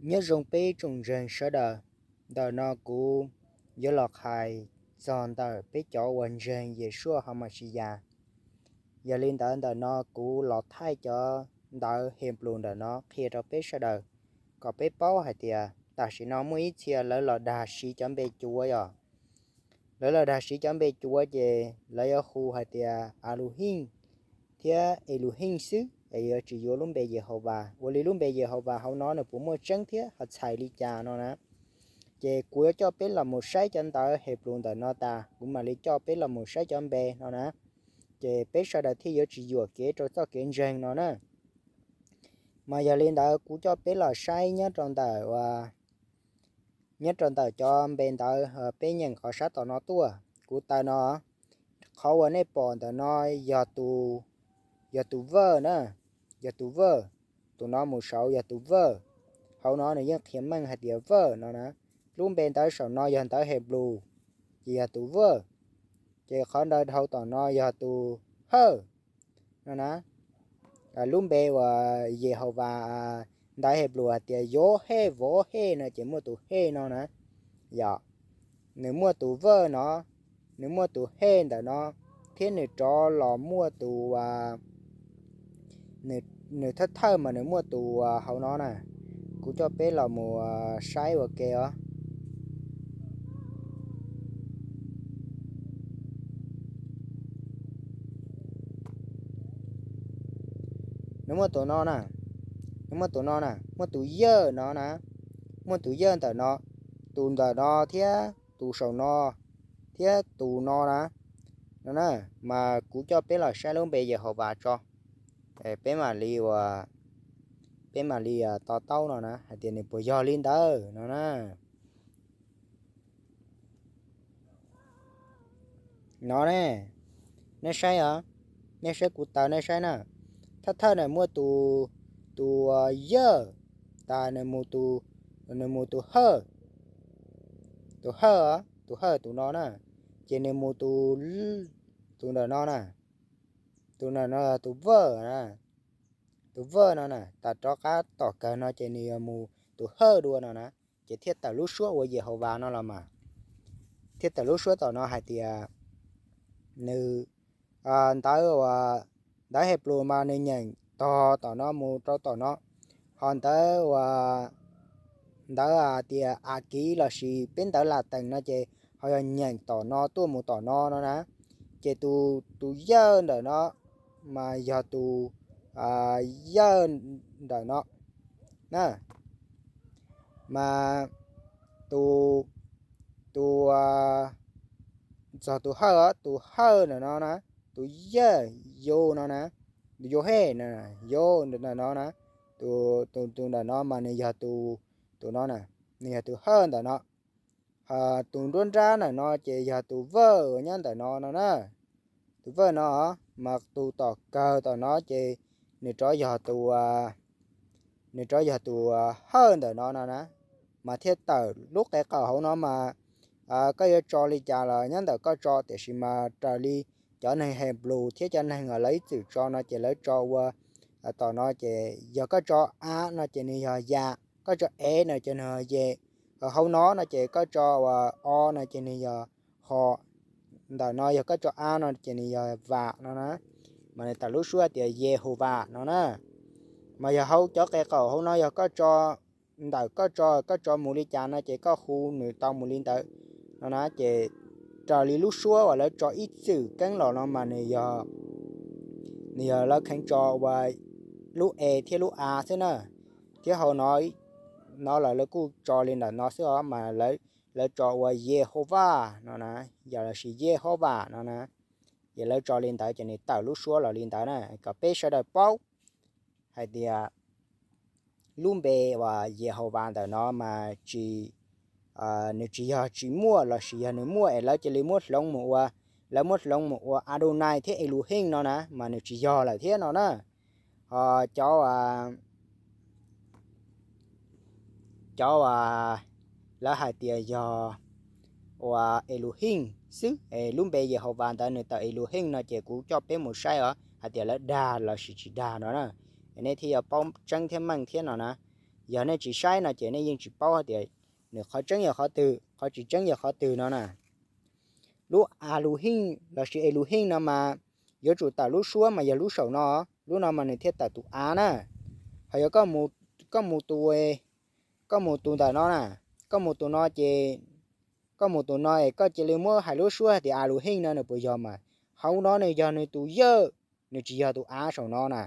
Nyob zoo peb tsoom ntseeg sawv daws, ntawm no kuv yuav los qhais txog ntawm peb cov uas ntseeg Yesuas Hauv Mas Xis Yas. Yog li ntawd ntawm no kuv los thaij cov ntawv Henplus ntawm no qhia rau peb sawv daws kom peb paub hais tias tam sim no muaj ib txhia lawv los dag siv cov npe cuav os. Lawv los dag siv cov npe cuav ces lawv yuav hu hais tias Aluhij thiab Eluhij xwb es yuav tsis yuav lub npe Yehauvas. Ua li lub npe Yehauvas hauv no nws puas muaj tseeb thiab ho txhais li cas no na? Ces kuv yuav coj peb los mus saib cov ntawv Henplus ntawm no tas kuv mam li coj peb los mus saib cov npe no na. Ces peb sawv daws thiaj yuav tsis yuam kev rau txoj kev ntseeg no na. Mas yog li ntawd kuv coj peb los saib nyob rau ntawm nyob rau ntawm cov npe ntawd peb nyeem qhov sab tom no tuaj. Kuv taws no, qhov uas nej pom ntawm no yog tus, yog tus vawj na, yog tus vawj. Tus no mus saud yog tus vawj. Hauv no nws yeej qhia meej hais tias vawj no na. Lub npe ntawv saum no yog ntawv Henplus, ces yog tus vawj. Ces qhov ntawv dhau tom no yog tus hawj no na. Lub npe uas Yehauvas ntawv Henplus hais tias Yov Hej Vov Hej no ces muaj tus hej no na. Yog, nws muaj tus vawj no, nws muaj tus hej ntawm no, thiab nws rov los muaj tus, nws thawj thawj mas nws muaj tus hauv no na. Kuv coj peb los mus saib ua ke os. Nws muaj tus no na, nws muaj tus no na, muaj tus yawj no na, muaj tus yawj ntawm no, tus ntawm no thiab tus saum no, thiab tus no na. No na, mas kuv coj peb los saib lub npe Yehauvas tso, peb mam li ua, peb mam li to taub no na hais tias nws puas yog li ntawd no na. No ne, nej saib os, nej saib kuv taws nej saib na. Thawj thawj nws muaj tus, tus yawj, tas nws mus tus, nws mus tus hawj, tus hawj, tus hawj tus no na, ces nws mus tus, tus ntawm no na, tus ntawm no tus vawj, tus vawj no na, tas rov qab tom kawg no ces nws yog mus tus hawj dua no na. Ces thiaj tawm lub suab ua Yehauvas no los mas, thiaj tawm lub suab tom no hais tias nws, ntawv, ntawv Henplus mas nws nyeem tog tom no mus rau tom no, ho ntawv, ntawv hais tias Akiv lossis peb ntawv Latees no ces ho yog nyeem tom no tuaj mus tom no no na. Ces tus, tus yawj ntawm no mas yog tus yawj ntawm no na, mas tus, tus, txog tus hawj, tus hawj ntawm no na, tus yawj, yawj no na, tus Yov Hej, yawj ntawm no na, tus, tus ntawm no mas nws yog tus, tus no na, nws yog tus hawj ntawm no. Tus nruab nrab ntawm no ces yog tus vawj uas nyob ntawm no no na. Tus vawj no mas tus tom kawg tom no ces nws rov yog tus, nws rov yog tus hawj ntawm no no na. Mas thiaj tawm lub qe qaum hauv no mas koj yuav tso li cas los nyob ntawm koj tso, tiam sis mas raws li cov neeg Henplus thiab cov neeg uas lawv ib txwm tso no ces lawv tso ua, tom no ces yog koj tso a no ces nws yog yam, koj tso e no ces nws yog yem, hauv no no ces koj tso ua o no ces nws yog ho, ntawm no yog koj tso a no ces nws yog vam no na. Mas nws tawm lub suab tias Yehauvas no na. Mas yog hauv cov qe qaum hauv no yog koj tso, ntawm koj tso, koj tso mus li cas no ces koj hu nws tau mus li ntawd no na. Ces raws li lub suab uas lawv tso ib txwm keeb los no mas nws yog, nws yog lawv kheev tso ua lub e thiab lub a xwb na. Thiab hauv no, no lawv, lawv kuj tso li ntawm no xwb os, mas lawv tso ua Yehauvas no na, yog lossis Yehauvas no na. Ces lawv tso li ntawd ces nws tawm lub suab los li ntawd na, kom peb sawv daws paub hais tias lub npe uas Yehauvas ntawm no mas tsis, nws tsis yog tsis muaj lossis yog nws muaj es lawv cia li muab hloov mus ua, lawv muab hloov mus ua Adonai thiab Elohim no na, mas nws tsis yog lawm thiab no na. Ho cov, cov uas lawv hais tias yog ua Elohim xwb es lub npe Yehauvas ntawd nws tawm Elohim no ces kuv coj peb mus saib os hais tias lawv dag lossis tsis dag no na. Nej thiaj yuav paub tseeb thiab meej thiab no na. Yog nej tsis saib no ces nej yeej tsis paub hais tias nws qhov tseeb yog qhov twg, qhov tsis tseeb yog qhov twg no na. Lub Aluhij lossis Eluhij no mas yuav tsum tawm lub suab mas yog lub saum no, lub no mas nws thiaj tawm tus av na. Ho yog koj mus tus, koj mus tus ntawm no na, koj mus tus no ces, koj mus tus no es koj cia li muab hais lub suab hais tias Aluhij no nws puas yog mas hauv no nws yog nws tus yawj, nws tsis yog tus av saum no na.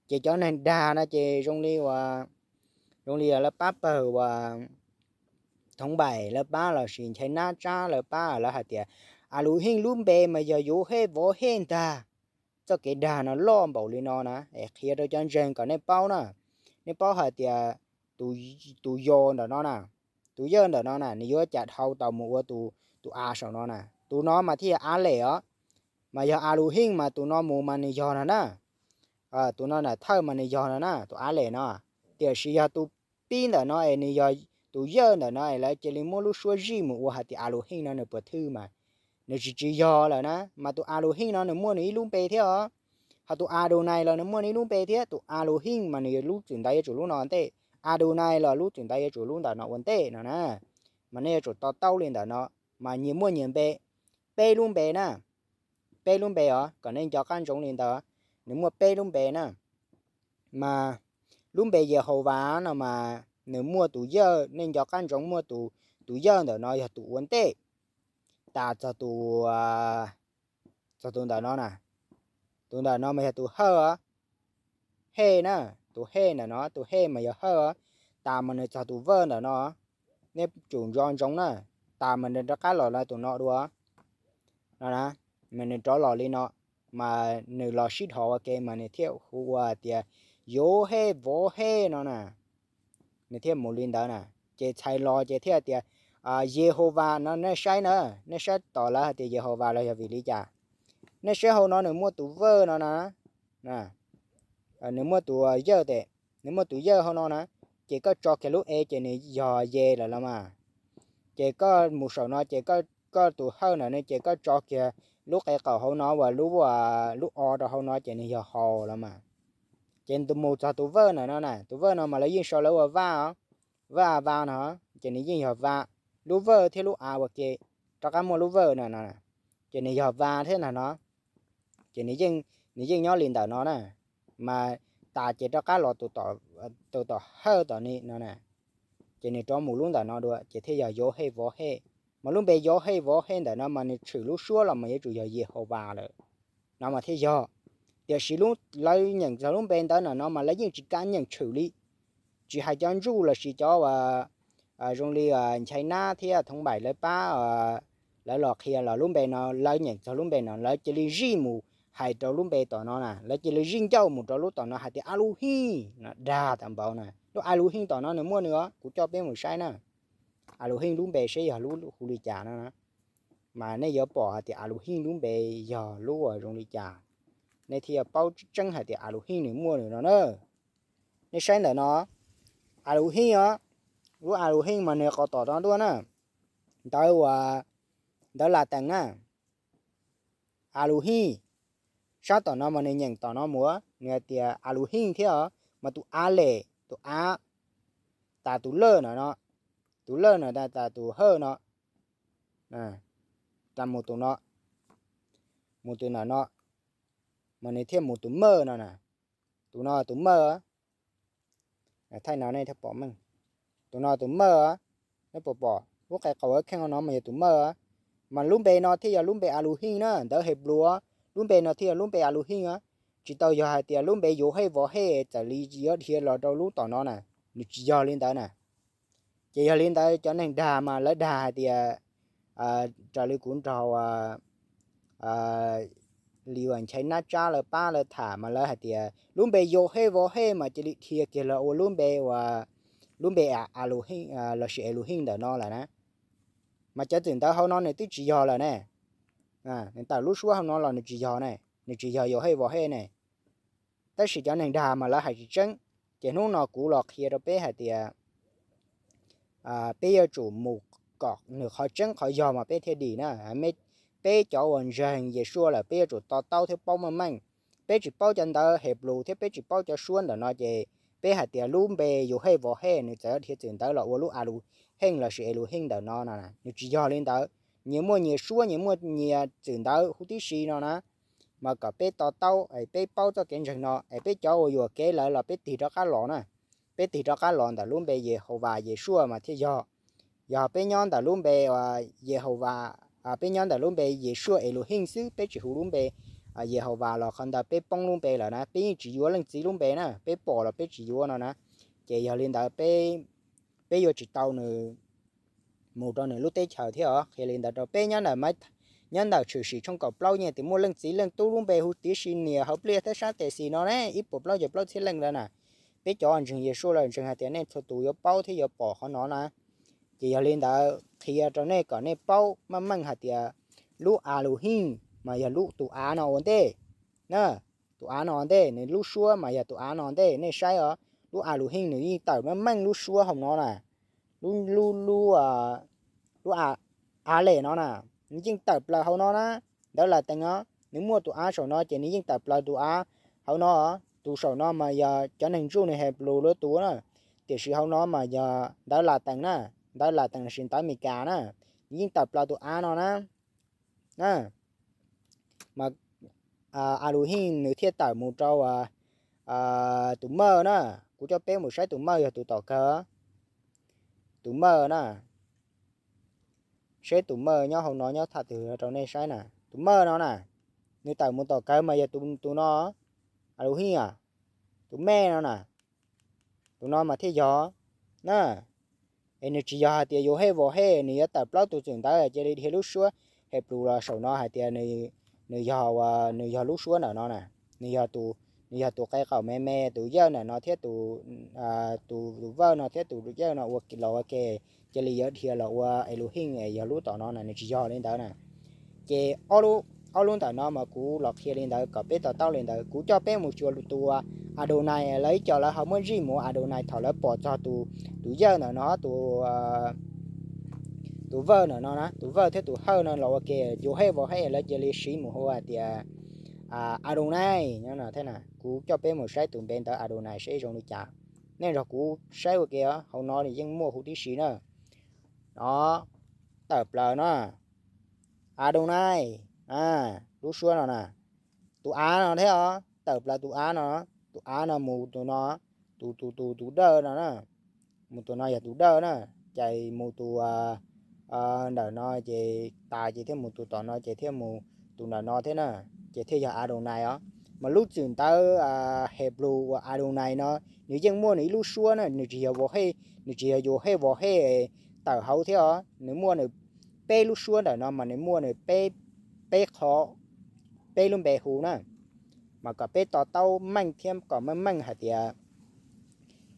Ces cov neeg dag no ces zoo li uas, zoo li lawv pab pawg uas Thoov Npaim lawv pab lossis Nchai Nab Tsab lawv pab lawv hais tias Aluhij lub npe mas yog yuav hej vov hej ntag. Txoj kev dag no loj npaum li no na es qhia rau cov ntseeg kom nej paub na. Nej paub hais tias tus yawj ntawm no na, tus yawj ntawm no na nws yuav cas dhau tau mus ua tus av saum no na. Tus no mas thiaj yog av les os, mas yog Aluhij mas tus no mus mas nws yog no na. Tus no na thawj mas nws yog no na, tus av les no. Tiam sis yog tus pib ntawm no es nws yog tus yawj ntawm no es lawv cia li muab lub suab zij mus ua hais tias Aluhij no nws puas thwj mas nws tsis, tsis yog lawm na. Mas tus Aluhij no nws muaj nws ib lub npe thiab os. Ho tus Adunais los nws muaj nws ib lub npe thiab. Tus Aluhij mas nws lub txwm ntawd yuav tsum lub no ua ntej, Adunais los lub txwm ntawd yuav tsum lub ntawm no ua ntej no na. Mas nej yuav tsum to taub li ntawm no. Mas nyias muaj nyias npe, peb lub npe na, peb lub npe os, kom nej nco qab ntsoov li ntawd. Nws muaj peb lub npe na. Mas lub npe Yehauvas no mas nws muaj tus yawj, nej nco qab ntsoov, muaj tus, tus yawj ntawm no yog tus ua ntej tas txog tus, txog tus ntawm no na. Tus ntawm no mas yog tus hawj, hej na, tus hej ntawm no, tus hej mas yog hawj, tas mas nws txog tus vawj ntawm no. Nej tsum nco ntsoov na, tas mas nws rov qab los tus no dua no na. Mas nws rov los li no, mas nws los sib dhos ua ke mas nws thiaj hu ua tias yuav hej vov hej no na. Nws thiaj mus li ntawd na. Ces txhais los ces thiaj tias Yehauvas no, nej saib na, nej saib tom lawv hais tias Yehauvas los yog vim li cas. Nej saib hauv no nws muaj tus vawj no na, nws muaj tus yawj tes, nws muaj tus yawj hauv no na. Ces koj tso kiag lub e ces nws yog ye lawm los mas. Ces koj mus saum no ces koj tus hawj ntawm no ces koj tso kiag lub qe qaum hauv no uas lub, lub o rau hauv no ces nws yog haus los mas. Ces mus txog tus vawj ntawm no na, tus vawj no mas lawv yeej sau lawv ua vaj, vaj a va no, ces nws yeej yog va. Lub vawj thiab lub a ua ke rov qab muaj lub vawj no no, ces nws yog va thiab ntag no. Ces nws yeej, nws yeej nyob li ntawm no na. Mas tas ces rov qab los tus tom hawj tom ni no na. Ces nws rov mus lub ntawm no dua ces thiaj yog yuav hej vov hej. Mas lub npe yuav hej vov hej ntawm no mas nws tshwm lub suab los mas yuav tsum yog Yehauvas lawm no mas thiaj yog. Tiam sis lub, lawv nyeem txog lub npe ntawd no no mas lawv yeej tsis kam nyeem tshwm li. Tsis hais cov ntsuj lossis cov uas zoo li Nchai Nab thiab Thoov Npaim lawv pab, lawv los qhia los lub npe no lawv nyeem txog lub npe no lawv cia li zij mus hais rau lub npe tom no na, lawv cia li zij ncauj mus rau lub tom no hais tias Alujij no dag tas npaum na. Lub Alujij tom no nws muaj nws os, kuv coj peb mus saib na. Alujij lub npe seb yog lub hu li cas no na. Mas nej yuav pom hais tias Alujij lub npe yog lub uas zoo li cas, nej thiaj yuav paub tseeb tseeb hais tias Alujij nws muaj nws no na. Nej saib ntawm no, Alujij os, lub Alujij mas nws qhov tom no tuaj na, ntawv uas, ntawv Latees na, Alujij. Sab tom no mas nws nyeem tom no mus, nws hais tias Alujij thiab os, mas tus a les, tus a, tas tus lawj no no, tus lawj no tas tus hawj no, tas mus tus no, mus tus ntawm no, mas nws thiaj mus tus mawj no na. Tus no tus mawj, thaij no nej thiaj pom meej. Tus no tus mawj, nej puas pom lub qe qaum kheej no mas yog tus mawj. Mas lub npe no thiaj yog lub npe Alujij na, ntawv Henplus, lub npe no thiaj yog lub npe Alujij. Tsis tau yog hais tias lub npe yuav hej vov hej txawm li yuav dhia los rau lub tom no na, nws tsis yog li ntawd na. Ces yog li ntawd cov neeg dag mas lawv dag hais tias, raws li kuv nrog li uas Nchai Nab Tsab lawv pab lawv tham mas lawv hais tias lub npe yuav hej vov hej mas cia li dhia kiag los ua lub npe uas, lub npe Alujij lossis Elujij ntawm no lawm na. Mas cov txwm ntawv hauv no nws twb tsis yog lawm ne. Nws tawm lub suab hauv no los nws tsis yog ne, nws tsis yog yuav hej vov hej ne. Tab sis cov neeg dag mas lawv hais tsis tseeb. Ces hnub no kuv los qhia rau peb hais tias peb yuav tsum mus kom nws qhov tseeb qhov yog mas peb thiaj dim na. Peb cov uas ntseeg Yeshua lawm peb yuav tsum to taub thiab paub meej meej. Peb tsis paub cov ntawv Henplus thiab peb tsis paub cov suab ntawm no ces peb hais tias lub npe Yauhej Vauhej nws txawm dhia txwm ntawv los ua lub Aluheej lossis Eluheej ntawm no na, nws tsis yog li ntawd. Nyias muaj nyias suab, nyias muaj nyias txwm ntawv huv tib si no na. Mas kom peb to taub es peb paub txoj kev ntseeg no es peb cov uas yuam kev lawm los peb tig rov qab los na. Peb tig rov qab los ntawm lub npe Yehauvas Yeshua mas thiaj yog. Yog peb nyob ntawm lub npe Yehauvas, peb nyob ntawm lub npe Yeshua Eluheej xwb, peb tsis hu lub npe Yehauvas los qhov ntawd peb poob lub npe lawm na, peb yeej tsis yuav Leej Txiv lub npe na, peb pom los peb tsis yuav no na. Ces yog li ntawd peb, peb yuav tsis tau nws mus rau nws lub teb chaws thiab os. Qhia li ntawd rau peb nyob ntawm, nyob ntawm Tshwm Sim tshooj kaum plaub yeej tias muaj Leej Txiv Leej Tub lub npe hu tib si nias hauv pliaj thiab sab tes xis no ne, ib puas plaub caug plaub txhiab leej ntawd na. Peb cov ntseeg Yeshua los ntseeg hais tias nej txhua tus yuav paub thiab yuav pom qhov no na. Ces yog li ntawd qhia rau nej kom nej paub meej meej hais tias lub Aluheej mas yog lub tus av no ua ntej na. Tus av no ua ntej, nws lub suab mas yog tus av no ntej. Nej saib os, lub Aluheej nws yeej tawm meej meej lub suab hauv no na. Lub, lub, lub, lub Alej no na, nws yeej tawm plaws hauv no na. Ntawv Latees no nws muaj tus av saum no ces nws yeej tawm plaws tus av hauv no. Tus saum no mas yog cov neeg ntsuj nws Hebrews lawv tus na, tiam sis hauv no mas yog ntawv Latees na, ntawv Latees lossis ntawv Amelikas na, nws yeej tawm plaws tus av no na. Mas Aluheej nws thiaj tawm mus rau tus Maj na. Kuv coj peb mus saib tus Maj yog tus tom kawg. Tus Maj na, seb tus Maj nyob hauv no nyob thaj twg rau nej saib na. Tus Maj no na, nws tawm mus tom kawg mas yog tus, tus no, Aluheej a, tus Mej no na, tus no mas thiaj yog na. Es nws tsis yog hais tias Yauhej Vauhej nws yuav tawm plaub tus txwm ntawv cia li dhia lub suab Hebrews los saum no hais tias nws yog, nws yog lub suab ntawm no na. Nws yog tus, nws yog tus qe qaum me me, tus yawj ntawm no thiab tus, tus, tus Vawj no thiab tus yawj no ua los ua ke, cia li yuav dhia los ua Eluheej es yog lub tom no na, nws tsis yog li ntawd na. Ces ob lub ntawm no mas kuv los qhia li ntawd kom peb to taub li ntawd. Kuv coj peb mus xyuas tus Adonai, lawv ib co lawv ho muab zij mus Adonai thaum lawv pom txog tus, tus yawj ntawm no, tus, tus Vawj ntawm no na, tus Vawj thiab tus Hawj no los ua ke, Yauhej Vauhej lawv cia li siv mus hu hais tias Adonai no thiab na. Kuv coj peb mus saib tus npe ntawv Adonai seb zoo li cas. Nej nrog kuv saib ua ke, hauv no yeej muaj huv tib si na. No, tawm plaws no, Adonai, lub suab no na, tus av no thiab os, tawm plaws tus av no, tus av no mus tus no, tus, tus, tus, tus dawj no na, mus tus no yog tus dawj na, ces mus tus ntawm no ces tas ces thiaj mus tus tom no ces thiaj mus tus ntawm no thiab na, ces thiaj yog Adonai os. Mas lub txwm ntawv Hebrews uas Adonai no, nws yeej muaj nws ib lub suab na, nws tsis yog Vauhej, nws tsis yog Yauhej Vauhej tawm hauv thiab os, nws muaj nws peb lub suab ntawm no mas nws muaj nws peb, peb qho, peb lub npe hu na. Mas kom peb to taub meej thiab kom meej meej hais tias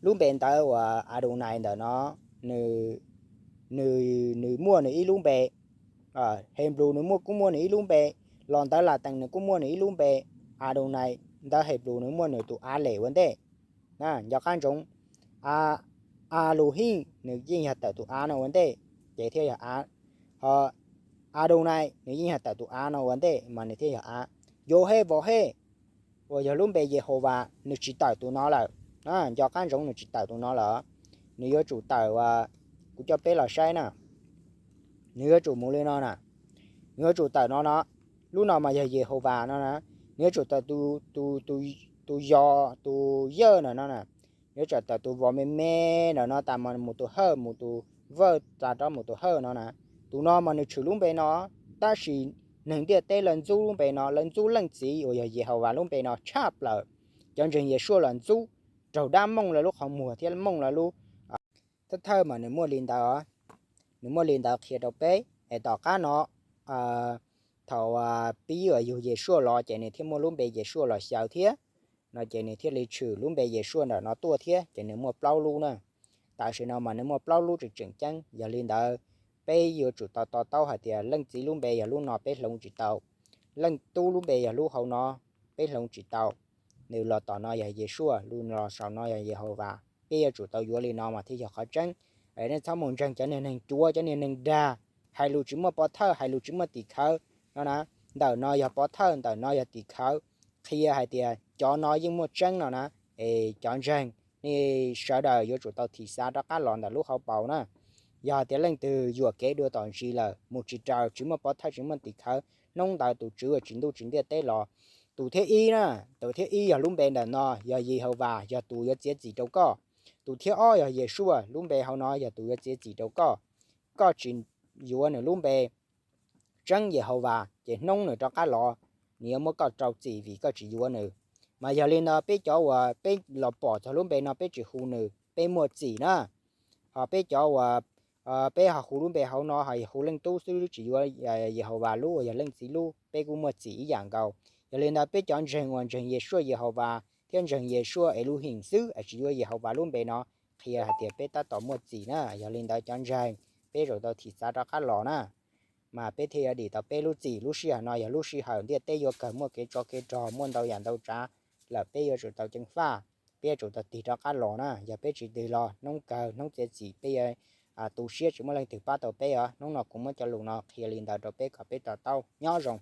lub npe ntawv uas Adonai ntawm no, nws, nws, nws muaj nws ib lub npe. Hebrews nws muaj, kuj muaj nws ib lub npe, los ntawv Latees nws kuj muaj nws ib lub npe. Adonai ntawv Hebrews nws muaj nws tus Alej ua ntej. Nco qab ntsoov, Aluhim nws yeej yog tawm tus av no ua ntej, ces thiaj yog av. Ho Adonai nws yeej yog tawm tus av no ua ntej mas nws thiaj yog av. Yauhej Vauhej uas yog lub npe Yehauvas nws tsis tawm tus no lawm. Nco qab ntsoov nws tsis tawm tus no lawm. Nws yuav tsum tawm, kuv coj peb los saib na, nws yuav tsum mus li no na, nws yuav tsum tawm no no. Lub no mas yog Yehauvas no na, nws yuav tsum tawm tus, tus, tus yos, tus yawj ntawm no na, yuav tsum tawm tus vos me me ntawm no tas mas mus tus hawj, mus tus vawj tas rov mus tus hawj no na. Tus no mas nws tshwm lub npe no, tab sis neeg ntiaj teb lawv ntxub lub npe no, lawv ntxub Leej Txiv uas yog Yehauvas lub npe no tshaj plaws. Cov ntseeg Yeshua los ntxub, raug dab mooj lawv lub qhov muag thiab mooj lawv lub thawj thawj mas nws muaj li ntawd, nws muaj li ntawd qhia rau peb es tom qab no thaum pib uas yug Yeshua los ces nws thiaj muaj lub npe Yeshua los xyaw thiab no, ces nws thiaj li tshwm lub npe Yeshua ntawm no tuaj thiab, ces nws muaj plaub lub na. Tam sim no mas nws muaj plaub lub tseem tseem ceeb. Yog li ntawd, peb yuav tsum tau to taub hais tias Leej Txiv lub npe yog lub no peb hloov tsis tau, Leej Tub lub npe yog lub hauv no peb hloov tsis tau. Nws los tom no yog Yeshua, nws los saum no yog Yehauvas. Peb yuav tsum tau yuav li no mas thiaj yog qhov tseeb. Nej txhob mus ntseeg cov niag neeg cuav, cov niag neeg dag, hais lus tsis muaj pov thawj, hais lus tsis muaj tim khawv no na. Ntawm no yog pov thawj, ntawm no yog tim khawv, qhia hais tias cov no yeej muaj tseeb no na. Es cov ntseeg Sawv daws yuav tsum tau thim xav rov qab los ntawm lub hauv paus na. Yog tias leej twg yuam kev dua tom ntsis lawm, mus tsis raws, tsis muaj pov thawj, tsis muaj tim khawv, hnub ntawd tus Tswv uas tsim ntuj tsim ntiaj teb los. Tus thib ib na, tus thib ib yog lub npe ntawm no, yog Yehauvas, yog tus yuav txiav txim rau koj. Tus thib ob yog Yesuaj, lub npe hauv no yog tus yuav txiav txim rau koj. Koj tsis yuav nws lub npe tseeb Yehauvas, ces hnub nws rov qab los, nws yuav muab koj rau txim vim koj tsis yuav nws. Mas yog li ntawd peb cov uas peb los pom txog lub npe no peb tsis hu nws, peb muaj txim na. Ho peb cov uas peb ho hu lub npe hauv no ho hu leej tub xwb, tsis yuav Yehauvas lub uas yog leej txiv lub, peb kuj muaj txim ib yam nkaus. Yog li ntawd peb cov ntseeg uas ntseeg Yesuaj Yehauvas thiab ntseeg Yesuaj Eluhim xwb es tsis yuav Yehauvas lub npe no, qhia hais tias peb tab tom muaj txim na. Yog li ntawd cov ntseeg, peb yuav tau thim xav rov qab los na, mas peb thiaj yuav dim tau peb lub txim. Lub sij hawm no yog lub sij hawm ntiaj teb yuav kawg muaj kev tsov kev rog, muaj ntau yam ntau tsav lawm, peb yuav tsum tau ceev faj, peb yuav tsum tau tig rov qab los na. Yog peb tsis tig los, hnub kawg hnub txiav txim peb yuav tu siab tsis muaj leej twg pab tau peb os. Hnub no kuv muab cov lus no qhia li ntawd rau peb kom peb to taub. Nyob zoo.